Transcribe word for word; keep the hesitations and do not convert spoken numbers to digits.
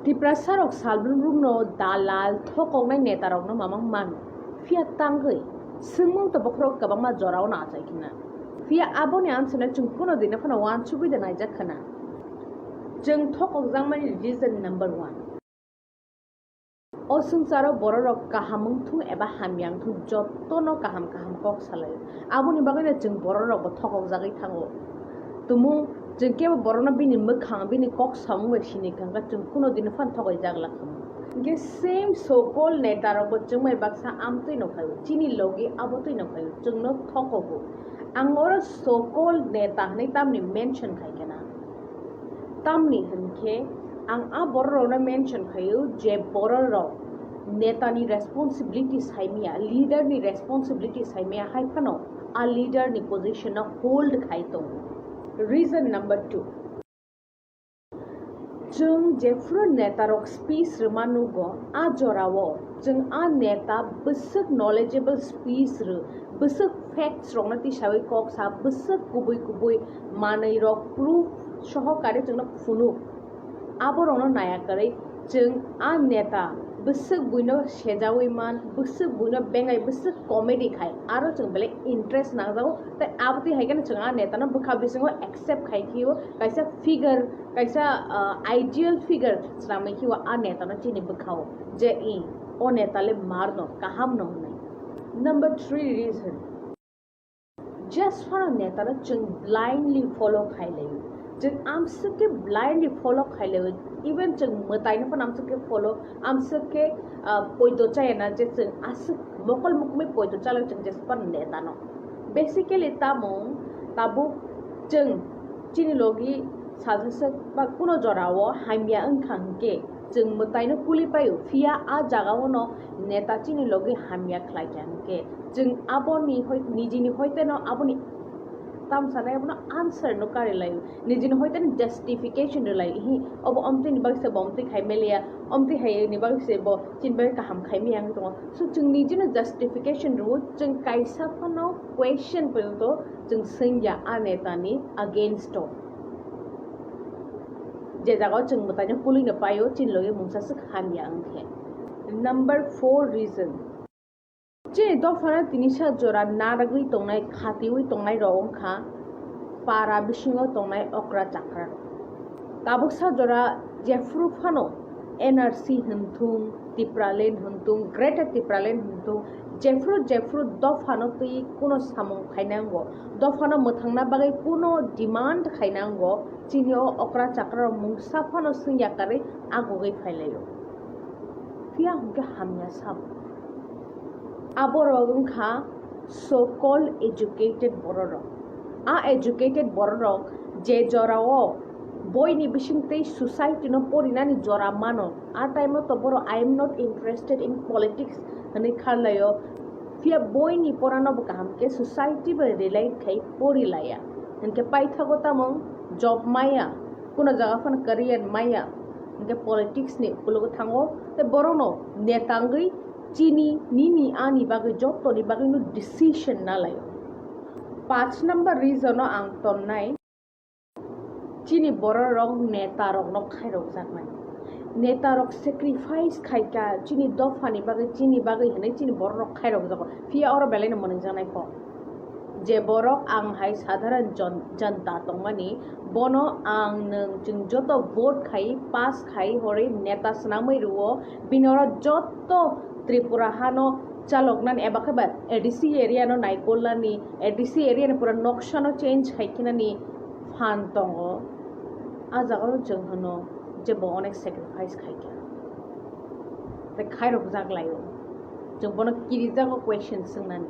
Tiprasa rok salbrum rok no dalal thokoknai neta rok no mamang mano. Phiya tangwi swngmung to bokhorok kwbangma jorao no achai khna. Phiya aboni answer no chwng kuno dino phano uansugwi de naijak khna. Chwng thokokjakmani reason number one. O swngcharo bororok kaham wngthung eba hamya wngthung, jotono kaham kaham kok salaio. Aboni bagwino chwng bororokbo thokokjagwi thango. Tumung chwng kebo borokno bini mwkhang, bini kok samung bai sini kha, hwnkhe chwng kuno dino phano thokoi jak lakha. Hwnkhe same so-called neta rokbo chwng bai baksa amtwi no khaio, chini logi abotwi no khaio, chwngno thokogo. Ang oro so-called neta hwnwi tamni mention khai khe na? Tamni hwnkhe ang a bororokno mention khaio je bororok netani responsibility saimaya, leader ni responsibility saimaya, hai phano a leader ni position no hold khai tongo. Reason number two. Chwng jephru netarok speech rwma nugo, a jorao chwng a neta bwswk knowledgeable speech rw, bwswk facts rokno tisawi kok sa, bwswk kubui kubui manwi rok proof sohokare chwngno phunuk. Aborokno naya kwrwi chwng a neta bwswk buino sejawi man, bwswk buino bengai, bwswk comedy khai, aro chwng belai interest nangjago. Tei abotwi hai kheno chwng a netano bwkha bisingo accept khai phio, kaisa figure, kaisa, ah, ideal figure swnamwi phio a netano chini bwkhao, je i, o neta le marno, kahamno hwnwi. Number three reason. Just phano netano chwng blindly follow khai laio. Chwng amswk khe blindly follow khai laio. Even chwng mwtaino phano amswk khe follow, amswk khe, ah, poito chaya na je chwng aswk mokol mukumui poito chalai chwng just phano netano. Basically tamo tabuk chwng chini logi sajaswk ba kuno jorao hamya wngkha hwnkhe, chwng mwtaino kuli paio, phiya a jagao no neta chini logi hamya khlai kha hwnkhe, chwng aboni hoi-, nijini hoiteno aboni tamsanai abono answer no kari laio, nijini hoiteno justification rw laio, hi obo omtwini bagwi se bo omtwi khai maliya, omtwi hai ni bagwi se bo chini bagwi kaham khai maya wngwi tongo. So chwng nijino justification rwo, chwng kaisa phano question porjonto chwng swngya a netani against o. Je jagao chwng mwtaino kulino paio, chini logi mungsa swk hamya wngkhe. Number four reason. Chini dophano tinisa jora narwgwi tongnai, khatiwi tongnai rok wngkha para bisingo tongnai okra chakra rok. Tabuksa jora jephru phano N R C hwnthung, Tipraland hwnthung, Greater Tipraland hwnthung, jephru jephru dophano twi kuno samung khainango, dophano mwthangna bagwi kuno demand khainango, chini o okra chakra rok mungsa phano swngya karwi agugwi phailaio. Phiya hwnkhe hamya sabo. Aborok wngkha so called educated bororok. A educated bororok je jorao boini bisingtwi society no porinani jora mano, a time o to borok "I am not interested in politics" hwnwi kharlaio. Phiya boini porano bo kaham khe society bai relate khai pori laya. Hinkhe paithago tamo job maya, kuno jaga phano career maya, hinkhe politics ni ukologo thango, tei borokno neta wngwi chini, nini, ani bagwi, jotoni bagwi no decision na laio. Panch number reason o ang tonnai, chini bororok neta rokno khairokjakmani. Neta rok sacrifice khaikha chini dophani bagwi, chini bagwi hinwi chini bororok khairokjago. Phiya oro belaino mwnwngjaknai kok. Je borok ang hai sadharan jon-, janta tongmani, bono ang nwng chwng joto vote khai, pass khai horwi neta swnamwi rwo, bini oro joto Tripura hano chaloknani eba khe ba A D C area no naikolnani, A D C area ni pura noksa no change khai khinani phan tongo. A jaga o chwng hwno je bo onek sacrifice khai kha. Tei khairokjak laio. Chwng bono kirijago question swngnani.